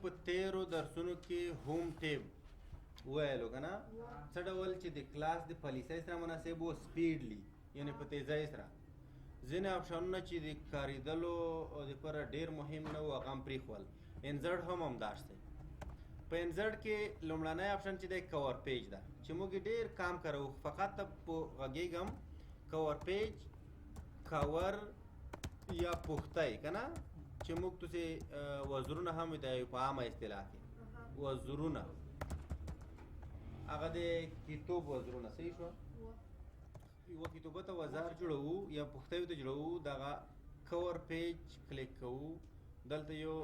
په تیرو درسونو کې home tab ویلو کنه، څه ډول چې د کلاس د پالیسۍ سره مناسب و، speedily یعنی په تیزۍ سره ځینې آپشنونه چې د کارېدلو دپاره ډېر مهم نه وو هغه هم پرېښول. insert هم همداسې. په insert کې لومړنی آپشن چې دی cover page ده چې موږ یې ډېر کم کاروو، فقط ته په غږېږم cover page، cover یا پښتۍ که نه چې موږ تاسې وزرونه هم ورته وایو په عامه اصطلاح کې، وزرونه هغه د کتاب وزرونه. صحیح شوه؟ یوه کتابه ته وزر جوړوو یا پښتیو ته جوړوو، دغه cover page کلیک کوو، دلته یو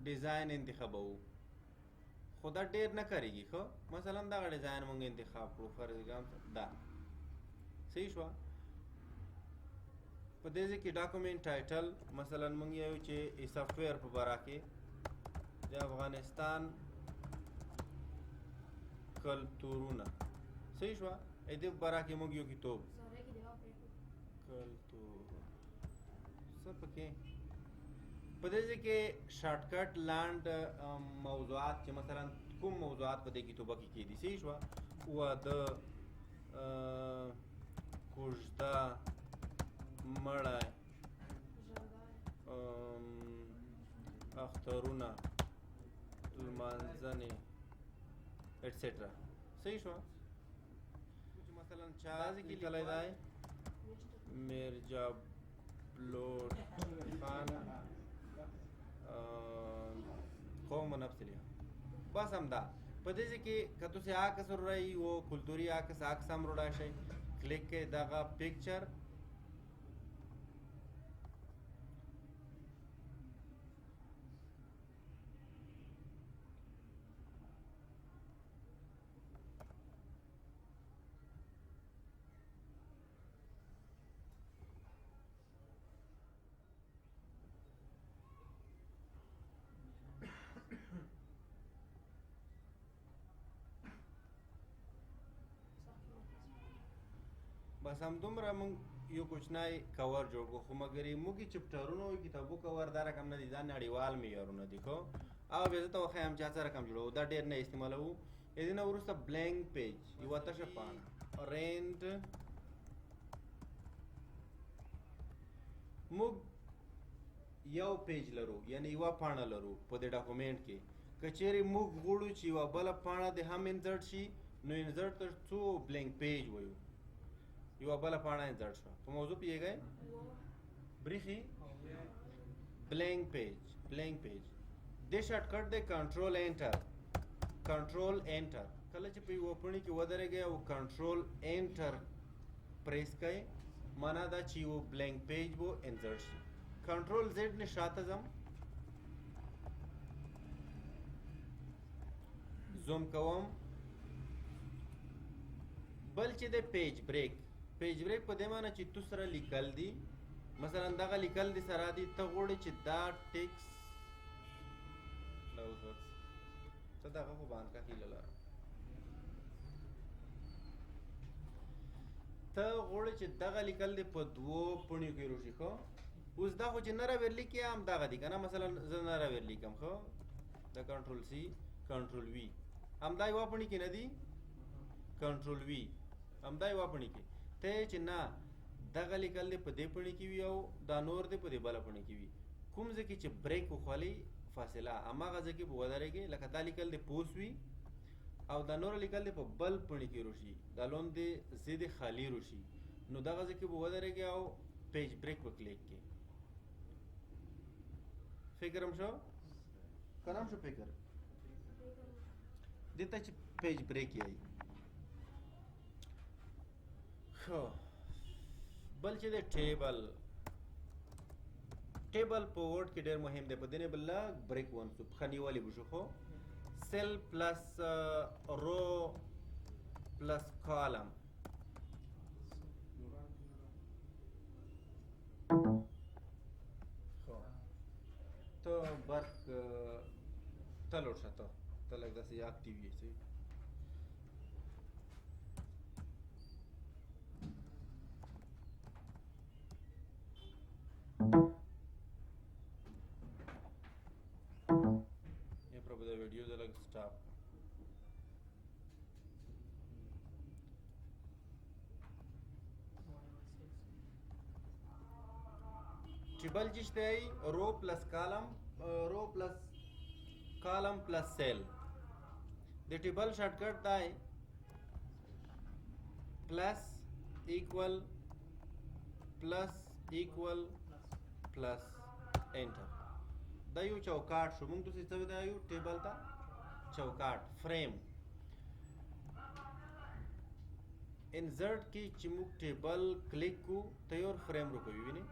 ډیزاین انتخابوو، خو دا ډېر نه کارېږي. ښه مثلا دغه ډیزاین موږ انتخاب کړو، فرض دا صحیح شوه. په دې ځای کې document title مثلا موږ یو چې software په باره کې د افغانستان کلتورونه، صحیح شوه. ا دې په باره کې موږ یو کتاب کلتور څه پکې په دې ځای کې shortcut لاند موضوعات چې مثلا کوم موضوعات په دې کتابه کې کېدي، صحیح شوه. واده، کوژده، مړی، اخترونه، لمانځنې etcetera، صحیح شوه. چې مثلا چا لیکلی دی میرجا بلوټ خان قوم نفس لیا، بس همدا. په دې ځای کې که تاسې عکس وروړئ و کلتوري عکس، عکس هم وروړی شئ، کلیک کړئ دغه picture، بس همدومره موږ یو کوچنی کور جوړ کړو. خو مګر یې موږ chapter ونو او کتابو کور دا رقم نه دي، دا نړیوال معیارونه دي. خو هغه بیا زه ته وښایم چې څه رقم جوړوو، دا ډېر نه استعمالوو. دې نه وروسته blank page، یوه تشه پاڼه، rand. موږ یو page لرو، یعنی یوه پاڼه لرو په دې document کې. که چیرې موږ غواړو چې یوه بله پاڼه دې هم insert شي، نو insert ته څو blank page وایو، یوه بله پاڼه insert شوه. په موضوع پوهېږئ؟ بریښي؟ blank page، blank page دې shortcut دی control enter، control enter. کله چې په یوه پاڼې کې ودرېږئ او control enter press کړئ، معنا دا چې یو blank page به insert شي. control Z نه شاته ځم، زوم کوم. بل چې د page break، page break په دې معنی چې تو سره لیکل دي، مثلا دغه لیکل دي سره دي، ته غواړې چې دا ټیکس دا اوس ورس ته دغه خو باندې کا هیله لرم، ته غواړې چې دغه لیکل دي په دوو پڼیو کې روشي. ښه اوس دا خو چې نه راویر لیکي هم دغه دي که نه، مثلا زه نه راویر لیکم، ښه دا control C control V، همدا یوه پڼې کې نه دي، control V همدا یوه پڼې کې ته چې نه دغه لیکل دې په دې پڼې کې وي او دا نور دې په دې بله پڼې کې وي. کوم ځای کې چې break وخولي فاصله هماغه ځای کې به ودرېږي، لکه دا لیکل دې پوس وي او دا نور لیکل دې په بل پڼې کې روشي، دا لون دې ځای دې خالي روشي، نو دغه ځای کې به ودرېږي او page break به کلیک کړي. فکر هم شو که نه هم شو فکر؟ دې ته چې page break یایي. ښه بل چې دی table، table په Word کې ډېر مهم دی، په دې نه به لږ break ونیسو، پښه نیولې به شو. خو cell plus row plus column، ښه ته برق ته لوړ شه، ته ته لږ داسې active یې. صحیح ویډیو زه لږ stop. Table چې شته row plus column، row plus column plus cell. د table shortcut دی plus equal plus equal plus enter. دا یو چوکاټ شو. موږ تاسو څه وایو table ته؟ چوکاټ، frame. Insert کې چې موږ table click کو تیور فریم روکوي، ویني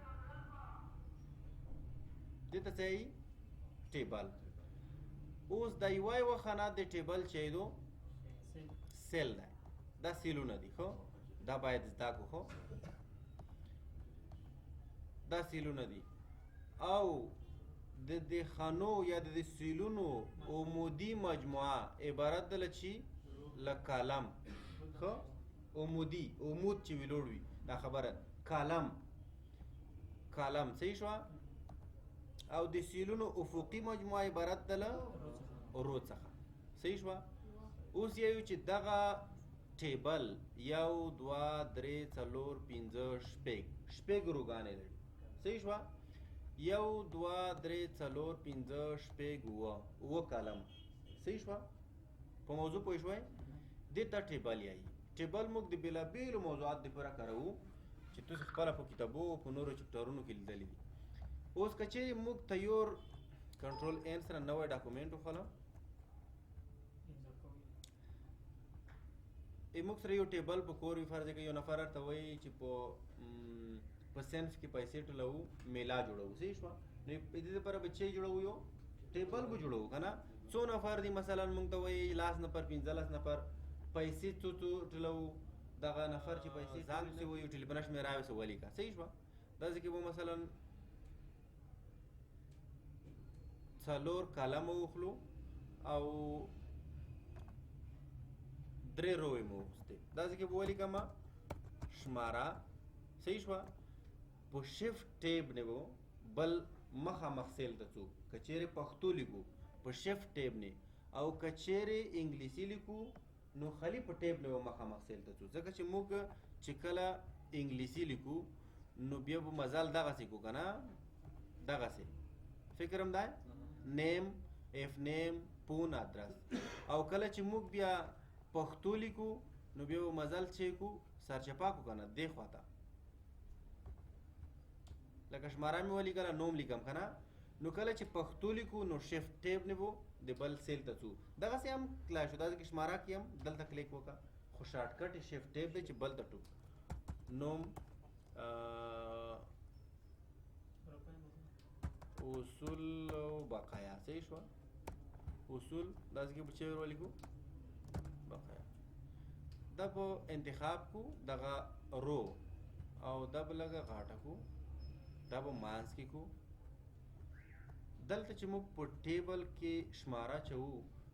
دې ته څه table. اوس دا یوه یوه خانه د table چې دو cell دی، دا cell ونه دي. خو دا باید زده کو. خو دا cell ونه دي او د دې خانو یا د دې cell ونو عمودي مجموعه عبارت ده له چی؟ له column. خو عمودي، عمود چې ویلوړ وي دا خبره column، column صحیح شوه. او د cell ونو افقي مجموعه عبارت ده له row څخه. صحیح شوه. اوس یو چې دغه table یو دوه درې څلور پنځه شپږ، شپږ row ګانې لري. صحیح شوه. یو دوه درې څلور پنځه شپږ اووه، اووه column. صحیح شوه. په موضوع پوه شوئ؟ دې ته table یایي. Table موږ د بېلابېلو موضوعات دپاره کاروو چې تاسو خپله په کتابو او په نورو chapter ونو کې لیدلي دي. اوس که چېرې موږ تیور control N سره نوی document وخوله، موږ سره یو table په کور وي. فرض کړئ یو نفر راته وایي چې په صنف کې پیسې ټولوو، میلا جوړوو. صحیح شوه. نو په دې لپاره به چې جوړوو یو table به جوړوو که نه. څو نفر دي مثلا موږ ته وایي لس نفر، 15 نفر، پیسې څو څو ټولوو. دغه نفر چې پیسې ځان پسې وایي ټلیفون شمېره راویسه ولیکه. صحیح شوه. داسې کې به مثلا څلور column وخلو او درې row یې مو واخیستې. داسې کې به ولیکم شماره. صحیح شوه. په shift tab نه به بل مخامخ cell ته ځو. که چیرې پښتو لیکو په shift tab نه، او که چیرې انګلیسي لیکو نو خالي په tab نه به مخامخ cell ته ځو. ځکه چې موږ چې کله انګلیسي لیکو نو بیا به مزل دغسې کو که نه، دغسې فکر هم دی name، F name، phone، address. او کله چې موږ بیا پښتو لیکو نو بیا به مزل چې کو سرچپا کو که نه دې خواته. لکه شماره مې ولیکله نوم لیکم که نه. نو کله چې پښتو لیکو نو shift tab نه به د بل cell ته ځو. دغسې هم کلای شو. داسې کې شماره کې هم دلته کلیک وکړه، خو shortcut یې shift tab دی چې بل ته ټوک نوم، اصول او بقایا. صحیح شوه. اصول داسې کې به چې ولیکو بقایا، دا په انتخاب کو دغه row او دا به لږه غاټه کو، دا به مانځ کې کو. دلته چې موږ په table کې شماره چوو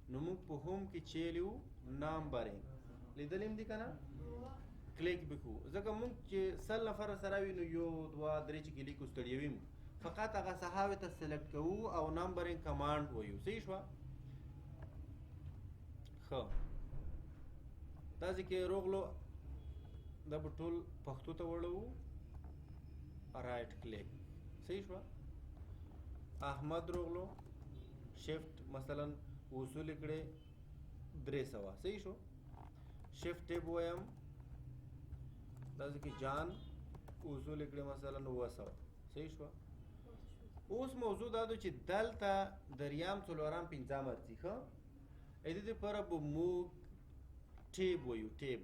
نو موږ په home کې چیلیو numbering لیدلی هم دي که نه، کلیک به کو. ځکه موږ چې 100 نفر سره وي نو یو دوه درې چې کلیک ستړي وي، فقط هغه صحاوې ته select کوو او numbering command وایو. صحیح شوه. ښه داسې کې روغلو دا به ټول پښتو ته وړوو، right click. صحیح شوه. احمد روغلو shift مثلا وصول کړي 300. صحیح شو. Shift tab وایم، داسې کې جان وصول کړي مثلا 900. صحیح شوه. اوس موضوع دا ده چې دلته دریم څلورم پنځم ارځي. ښه د دې لپاره به موږ tab وایو. Tab،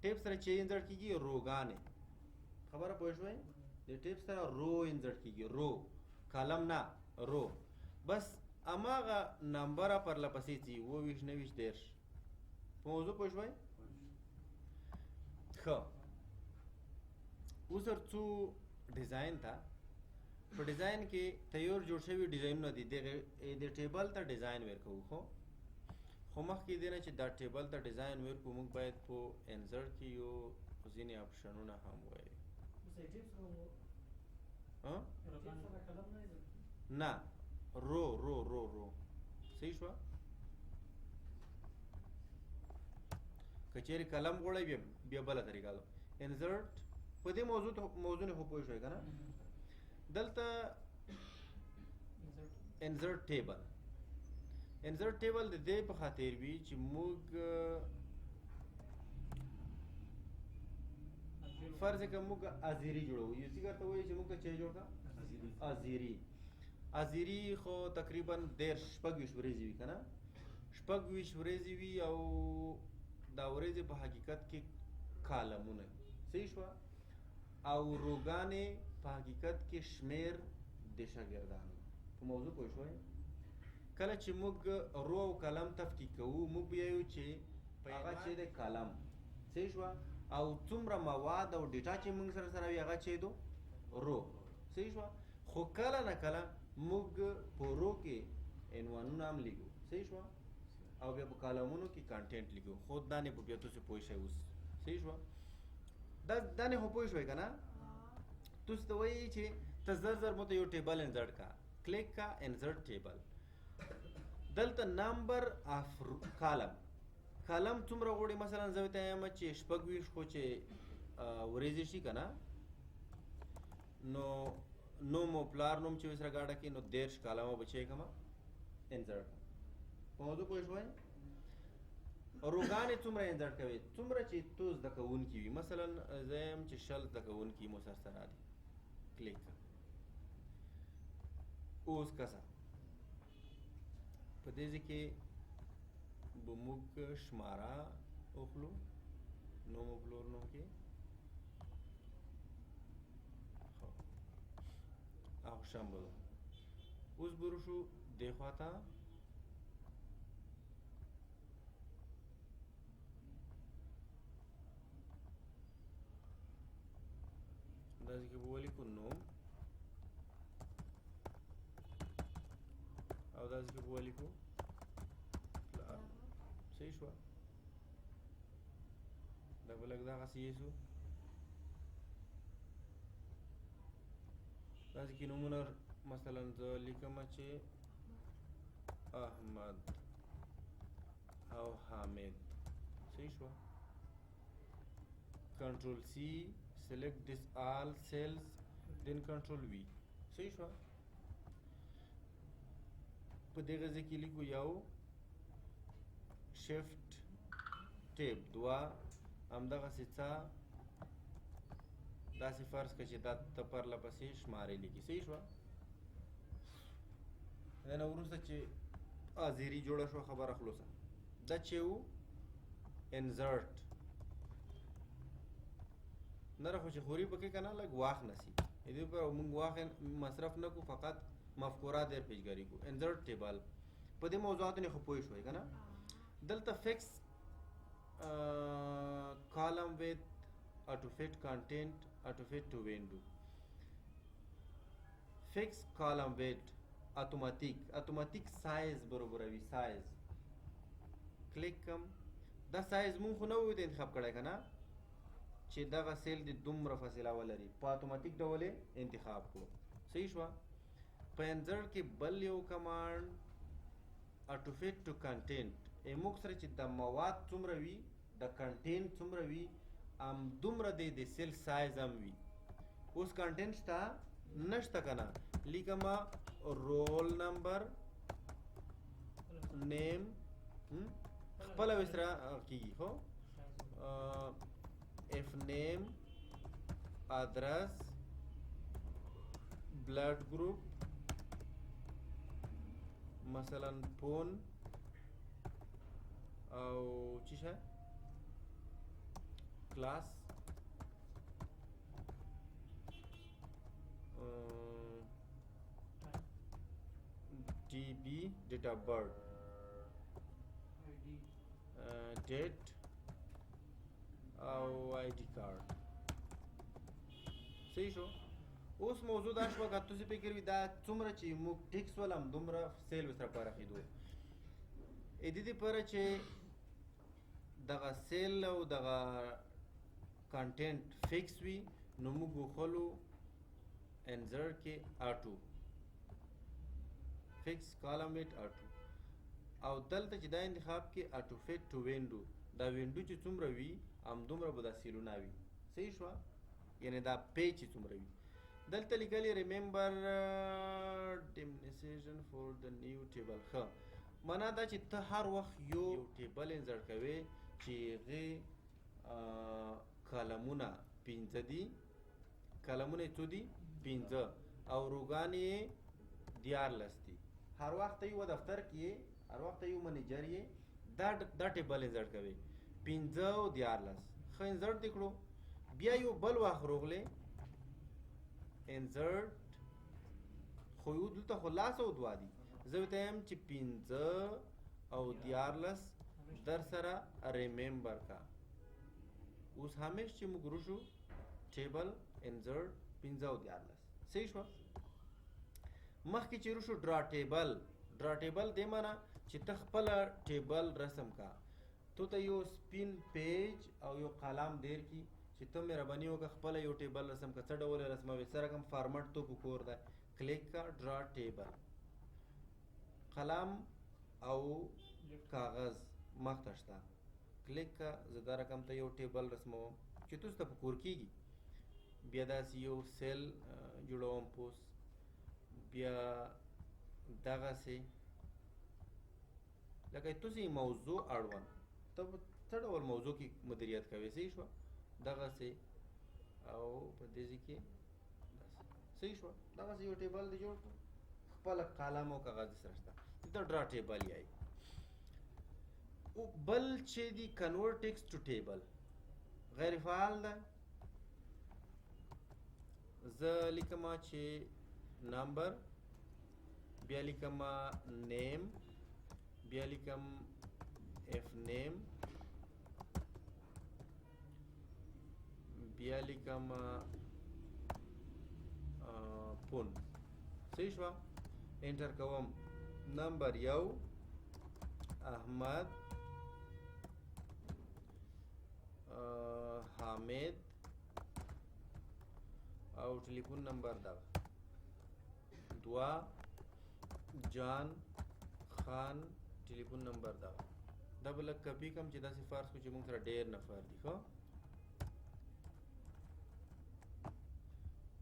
tab سره چې insert کېږي row ګانې. خبره پوه شوئ؟ د tab سره row insert کېږي، row، column نه، row. بس هماغه نمبره پرله پسې ځي، 27، 29، 30. په موضوع پوه شوئ؟ ښه اوس ورڅو design ته. په design کې تیور جوړ شوي design ونه دي. دغه د table ته design ورکوو. خو مخکې دې نه چې دا table ته design ورکړو موږ باید په insert کې یو ځینې option ونه هم ووایو. نه، row row row row. صحیح شوه؟ که چیرې قلم غواړئ بیا بله طریقه ده. insert په دې موضوع موضوع نه خو پوه شوئ که نه؟ دلته insert table، insert table د دې په خاطر وي چې موږ فرض کړه موږ ازیری جوړو، یو څه ورته وایي چې موږ چې جوړ کړه ازیری. ازیری خو تقریبا 30 26 ورځې وي که نه؟ 26 ورځې وي او دا ورځې په حقیقت کې کالمونه وي. صحیح شوه؟ او روګانې په حقیقت کې شمیر د شاګردانو. په موضوع پوه شوئ؟ کله چې موږ row او column تفکیک کوو، موږ بیا یو چې هغه چې د column، صحیح شوه، او څومره مواد او data چې موږ سره سره وي هغه چې دو row. صحیح شوه؟ خو کله نه کله موږ په row کې عنوانونه هم لیکو. صحیح شوه؟ او بیا په کالمونو کې content لیکو. خو دا نه په بیا تاسو پوه شئ اوس. صحیح شوه؟ دا نه خو پوه شوئ که نه؟ تاسو ته وایي چې ته زر زر مو ته یو table insert کا، کلیک کا insert table. دلته number of column، column څومره غواړي؟ مثلا زه ورته وایم چې 26 خو چې ورځې شي که نه، نو نوم او پلار نوم چې سره ګاډه کې، نو 30 کالمه به چې کومه insert. په موضوع پوه شوئ؟ روګانې څومره insert کوي؟ څومره چې تو زده کوونکي وي. مثلا زه یم چې 20 زده کوونکي مو سره سره دي، کلیک کړه. اوس کسه په دې ځای کې به موږ شماره اخلو، نوم او پلور نوم کې او شنبه ده. اوس به راشو دې خوا ته، داسې کې به ولیکو نوم او داسې کې به ولیکو پلار. صحیح شوه؟ دا به لږ دغسې یې شو. داسې کې نومونه مثلا زه لیکم چې احمد او حامد. صحیح شوه؟ control C، select this all cells، then control V. صحیح شوه؟ په دغه ځای کې لیکو یو shift tab دوه، همدغسې څه داسې فرض کړه چې دا ته پرله پسې شمارې لیکي. صحیح شوه؟ د نه وروسته چې ازیري جوړه شوه، خبره خلاصه. دا چې و insert نره خو چې خوري پکې که نه لږ واخ نسی، دې پر موږ واخ مصرف نه کو، فقط مفکوره در پیشګری کو. insert table په دې موضوعاتو نه خو پوه شوئ که نه؟ دلته fix column width، auto fit content، auto fit to window. fix column width اتوماتیک، اتوماتیک سایز برابروي. سایز کلیک کم، دا سایز مونږ خو نه وو انتخاب کړی که نه، چې دغه cell دې دومره فاصله ولري، په اتوماتیک ډول یې انتخاب کړو. صحیح شوه؟ په insert کې بل یو command auto fit to content، موږ سره چې د مواد څومره وي، د content څومره وي، هم دومره دی د cell size هم وي. اوس content شته نشته که نه؟ لیکم roll number، name، خپله ورسره کېږي. خو if name، address، blood group، مثلا phone او چی شی class، DB date of birth، date او ID card. صحیح شو؟ اوس موضوع دا شوه که تاسو فکر وي دا څومره چې موږ ټیک سول هم دومره cell ورسره پراخېدو. د دې لپاره چې دغه cell او دغه content fix وي، نو موږ وخلو insert کې auto fix column width auto. او دلته چې دا انتخاب کې auto fit to window، دا window چې څومره وي همدومره به دا سیلونه وي. صحیح شوه؟ یعنی دا page چې څومره وي. دلته لیکلي remember dimension for the new table. ښه، معنا دا چې ته هر وخت یو table insert کوې چې هغې کالمونه پنځه دي، کالمونه یې څو دي؟ پنځه، او روګانې یې 13 دي. هر وخت یو دفتر کې یې، هر وخت یو منیجر یې، دا table insert کوي 5 او 13. ښه insert دې کړو. بیا یو بل وخت روغلې insert، خو یو دلته خو لاس او دوه دي، زه ورته وایم چې 5 او 13 در سره remember کا. اوس همیش چې موږ روشو table insert 5 او 13. صحیح شوه؟ مخکې چې روشو draw table، draw table دې معنا چې ته خپله table رسم کا، تو ته یو سپین page او یو قلم دیر کی چې ته مهرباني وکړه خپله یو table رسم کا. څه ډول یې رسموې، څه رقم format تو په کور دی، کلیک کا draw table، قلم او کاغذ مخته شته، کلیک کا، زه دا رقم ته یو table رسموم چې تاسو ته په کور کېږي. بیا داسې یو cell جوړوم پوس، بیا دغسې لکه تاسو موضوع اړوند ته څه ډول موضوع کې مدیریت کوې. صحیح شوه؟ دغسې او په دې ځای کې داسې. صحیح شوه؟ دغسې یو table دې جوړ کړو، خپله قلم او کاغذ دې سره شته، دلته draw table یایي. او بل چې دی convert text to table غیر فعال ده. زه لیکم چې number، بیا لیکم name، بیا لیکم F name، بیا لیکم phone. صحیح شوه؟ enter کوم، number یو احمد، حامد، او ټلیفون نمبر دغه دوه جان خان، ټلیفون نمبر دغه. دا به لږ کپي کم چې داسې فرض کړو چې موږ سره ډېر نفر دي. ښه،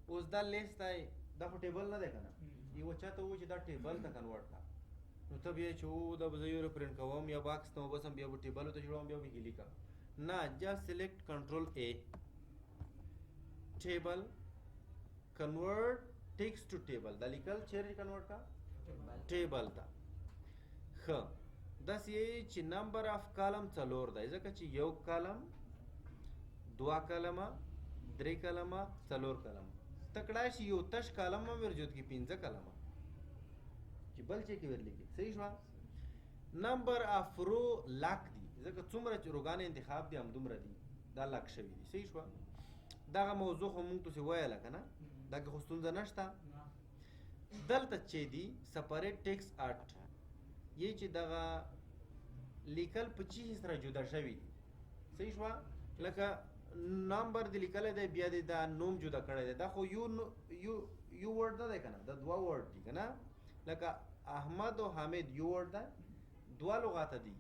اوس دا لیست دی، دا خو table نه دی که نه، یو چا ته ووایي چې دا table ته convert کړه، نو ته بیا چې دا به زه یو پرنټ کوم یا box ته وبسم، بیا به table ته جوړوم، بیا به یې لیکم. نه، just select control A، table، convert text to table. دا لیکل چیرې convert کا؟ table ته. ښه، داسې یې چې number of column څلور دی، ځکه چې یو column، دوه کالمه، درې کالمه، څلور کالمه. ته کړای شي یو تش column هم ورجوت کړي، پنځه کالمه چې بل چا کې ورلیکي. صحیح شوه؟ number of row lock دي، ځکه څومره چې روګانې انتخاب دي همدومره دي، دا lock شوي دي. صحیح شوه؟ دغه موضوع خو موږ تاسې ویله که نه، دا کې خو ستونزه نشته. دلته چې دي separate text at، یې چې دغه لیکل په چی سره جدا شوي دي. صحیح شوه؟ لکه number دې لیکلی دی، بیا دې دا نوم جدا کړی دی، دا خو یو یو یو word نه دی که نه، دا دوه word دي که نه. لکه احمد او حامد یو word دی، دوه لغاته دي،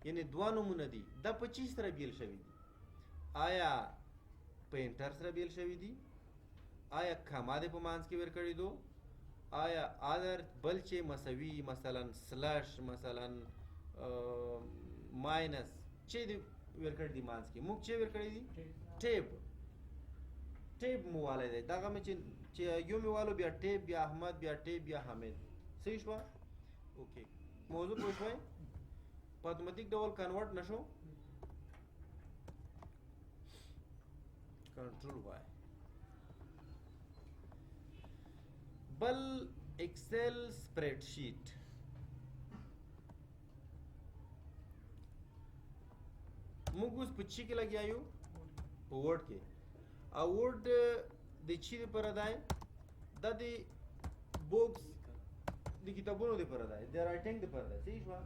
یعنی دوه نومونه دي. دا په چی سره بیل شوي دي؟ آیا په enter سره بیل شوي دي؟ آیا کما دې په منځ کې ورکړي دو؟ آیا other بل چې مساوي مثلا slash مثلا minus چې دې ورکړي دي منځ کې؟ موږ چې ورکړي دي tab، tab مو والی دی. دغه مې چې یو مې والو، بیا tab، بیا احمد، بیا tab، بیا حامد. صحیح شوه؟ okay، موضوع پوه شوئ؟ په اتوماتیک ډول convert نشو. control Y. بل Excel spreadsheet. موږ اوس په چی کې لګیا یو؟ په Word کې. او Word د چی لپاره دی؟ دا د books د کتابونو لپاره دی، د writing لپاره دی. صحیح شوه؟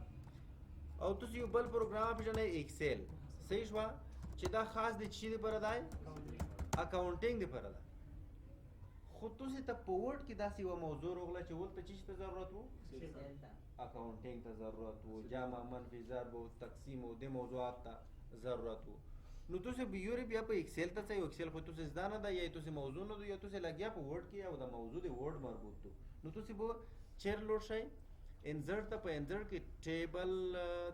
او تاسو یو بل پروګرام پېژنئ Excel. صحیح شوه؟ چې دا خاص د چی لپاره دی؟ accounting لپاره دی. خو خو تاسو ته په Word کې داسې یوه موضوع راغله چې ولته چی ته ضرورت وو؟ Accounting ته ضرورت وو، جمع منفي ضرب او تقسیم او دې موضوعات ته ضرورت وو. نو تاسو بیوري بیا په Excel ته څه، Excel خو تاسو زده نه ده، یا تاسو موضوع نه ده، یا تاسو لګیا په Word کې او د موضوع د Word مربوط دو. نو تاسو به چیر لوړ شئ insert ته، په insert کې table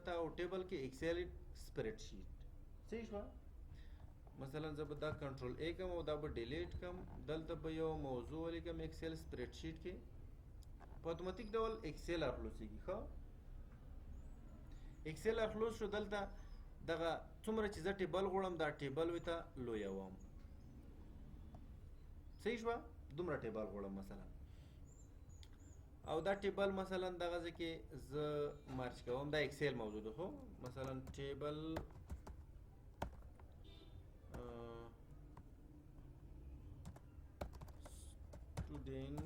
ته او table کې Excel spreadsheet. صحیح شوه؟ مثلا زه به دا Control A کوم او دا به delete کوم، دلته به یو موضوع ولیکم Excel spreadsheet کې، په اتوماتیک ډول Excel اخلوسیږي. ښه Excel اخلوس شو، دلته دغه څومره چې زه table غواړم دا table ورته لویوم. صحیح شوه؟ دومره table غواړم مثلا، او دا table مثلا دغه ځای کې زه merge کوم، دا Excel موضوع ده. خو مثلا table student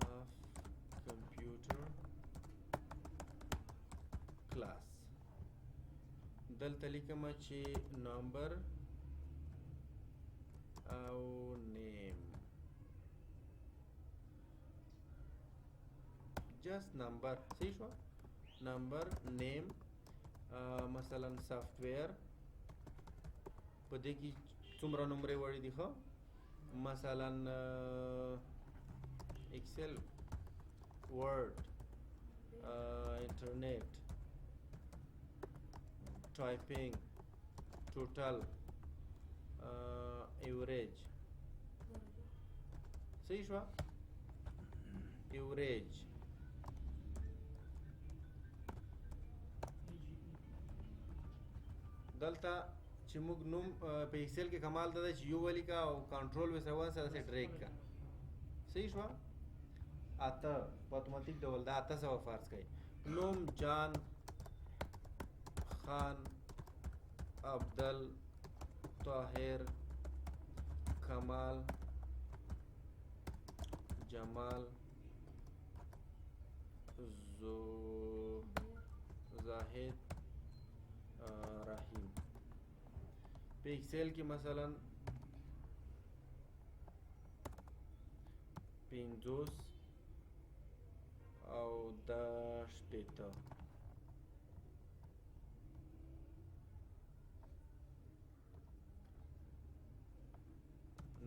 of computer class، دلته لیکم چې number او name، just number. صحیح شو؟ number name، مثلا software په دې کې څومره نمرې وړي دي؟ ښه مثلا Excel، Word، internet، typing، total، average. صحیح شوه؟ average دلته چې موږ نوم په Excel کې کمال دا دی چې یو ولیکه او کنټرول وسره ون سره سره drag کا. صحیح شوه؟ اته په اتوماتیک ډول دا 800 فرض کړئ. نوم جان، خان، عبدل، طاهر، کمال، جمال، زاهد، رحیم. په Excel کې مثلا 50 او دا 60.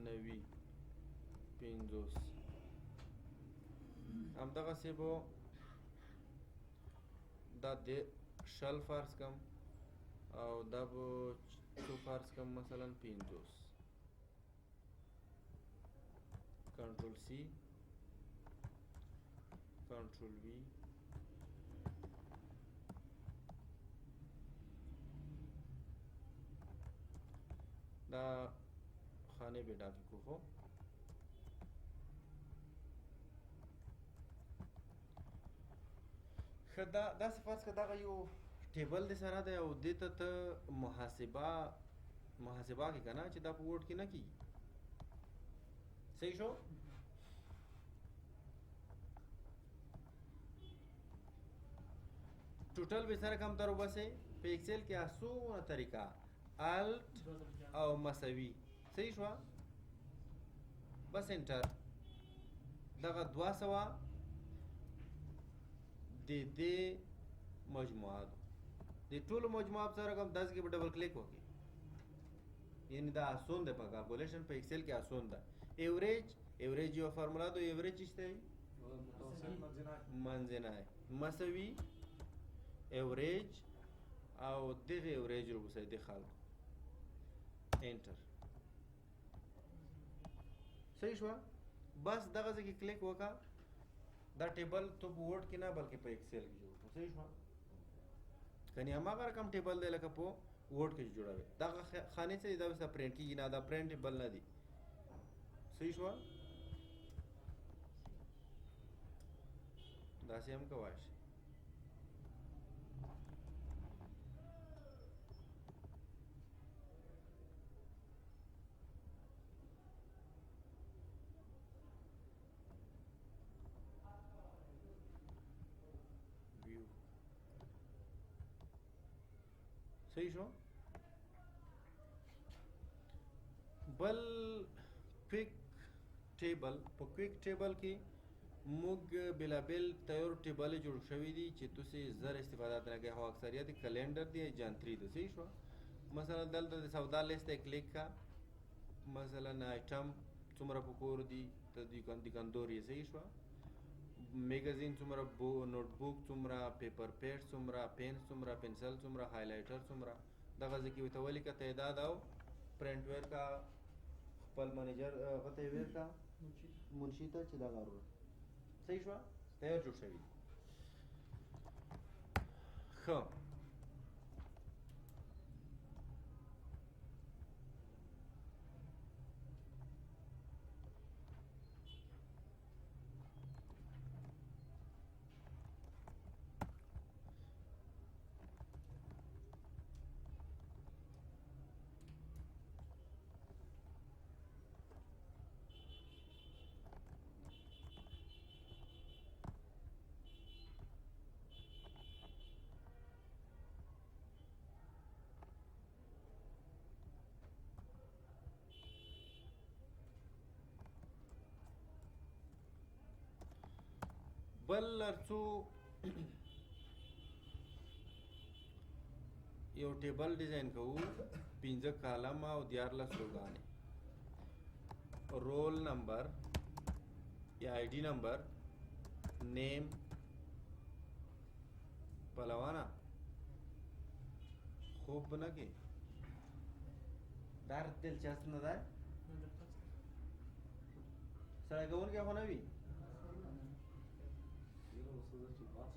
90 50 همدغسې به دا د 20 فرض کم او دا به څو فرض کم، مثلا 50. Control C، Control V. دا خانې به ډاکې کو. خو ښه دا داسې فرض که دغه یو table دې سره دی او دې ته ته محاسبه کې که نه چې دا په Word کې نه کېږي. صحیح شو؟ total به سره کم تر وباسئ. په Excel کې اسانه طریقه Alt او مساوي. صحیح شوه؟ بس enter. دغه 200 د دې مجموعه ده، د ټولو مجموعه سره کوم داسې کې به double click وکړي. یعنی دا اسون ده، په calculation په Excel کې اسون ده. average، average یو فارمولا ده. average څه دی؟ منځنی مساوي average او دغه average وروسته د خلکو enter. صحیح شوه؟ بس دغه ځای کې کلیک وکړه. دا table ته په Word کې نه بلکې په Excel کې جوړ کړو. صحیح شوه؟ کني هماغه رقم table دی لکه په Word کې جوړوي. دغه خانې څه دي؟ دا به پرینټ کېږي نه، دا printable نه دی. صحیح شوه؟ داسې هم کوای شي. صحیح شو؟ بل quick table. په quick table کې موږ بېلابېل تیار table جوړ شوي دي چې تاسې زر استفاده ترې کوئ، خو اکثریت calendar دی، جانتري دی. صحیح شوه؟ مثلا دلته د سودا لیست ته کلیک کا، مثلا آیټم څومره پکور دي، ته دکاندور یې. صحیح شوه؟ magazine څومره، notebook څومره، paper pad څومره، pen څومره، pencil څومره، highlighter څومره، دغه ځکه ورته ولیکه تعداد او پرنټ ورکا خپل منیجر هغه ته یې ورکا منشي ته چې دغه وروړه. صحیح شوه؟ تیار جوړ شوي دي. ښه، بل لرڅو یو table design کوو، 5 column او 13 row ګانې. roll number یا ID number، name، پلوانا خوب نه کې دا دلچسپ نه ده، سړی کوونکی خو نه وي. یره اوس زه چې باس